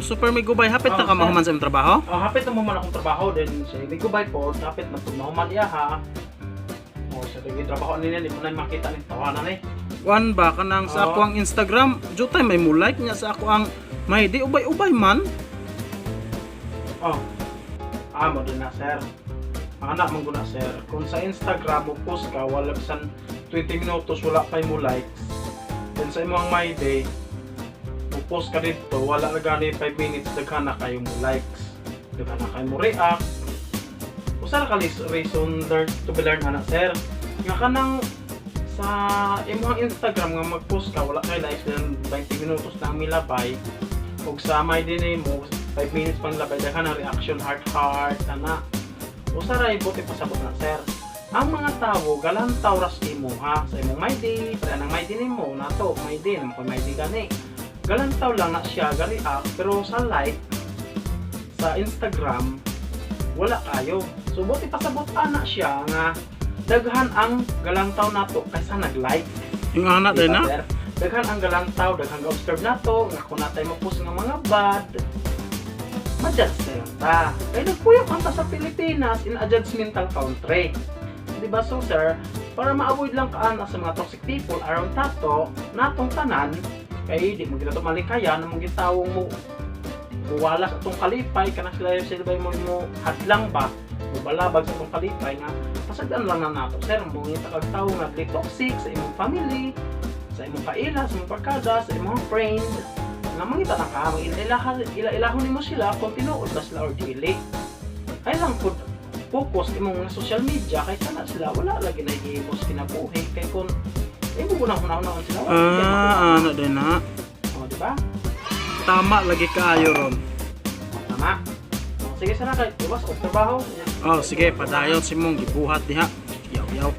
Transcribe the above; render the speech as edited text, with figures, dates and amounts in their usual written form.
Super Migubay, hapit na Oh, ka sir. mahuman sa imong trabaho? Oh, hapit na mahuman akong trabaho then si Migubay po, hapit na pud mahuman iya ha. Oh, sa dagi trabaho niya di mo na makita ni tawanan eh. Kuan ba kanang sa Oo. ako ang Instagram, jutay may mo like niya sa ako ang may di ubay-ubay man. Oh. Ah, mo din na, sir. Anak man guna, sir. Kung sa Instagram mo post ka wala bisan 20 minutos wala pa mo likes. Then sa imong My Day mo post ka dito wala na gani 5 minutes, daghan na kayo mo likes. Daghan na kayo mo react. Usa ra ka reason learn to be learned ana, sir. Nga kanang sa imong Instagram nga mag-post ka wala kay likes, then 20 minutos na ang milabay, ug sa My Day nimo 5 minutes pang labay, daghan ang reaction, heart heart ana. Usa ra buti pasabot na, sir. Ang mga tawo galantaw ras imo ha sa imong My Day, pre nang My Day nimo nato, My Day namo koy My Day gani. Galantaw lang na siya ga-react, pero sa like sa Instagram wala kayo. So buti pasabot ana siya nga daghan ang galantaw nato kaysa nag-like. Yung anak Diba, din na. sir? Daghan ang galantaw, daghan ga-observe nato, nga kung natay mo-post nga mga bad, ma-judge na yun ta. Kaya nagpuyok ang ta sa Pilipinas in a judgmental country. Di ba? So sir, para ma-avoid lang kaan sa mga toxic people around tato, natong tanan, kay di mo gina to malikayan, mo gitawong mo muwala sa atong kalipay, kanang sila sila ba mo mo hadlang ba, mo balabag sa atong kalipay nga pasagdan lang na nato, sir. Mo ngita kag tawo nga dili toxic sa imong family, sa imong kaila, sa imong barkada, sa imong friend, nga mangita na ka, mag ila-ilahon nimo sila kung tinuod ba sila or dili. Ay lang pud focus imong mga social media kay kana sila wala lagi na gihimo sa kinabuhi, kay kung imo mo na sila wala lagi Ah, makuha. ana din na. Oh, di ba? Tama lagi kaayo ron. Oh, tama. Oh, sige, sara kay iwas og trabaho. Oh, sige, padayon si mong gibuhat diha. Yaw yaw.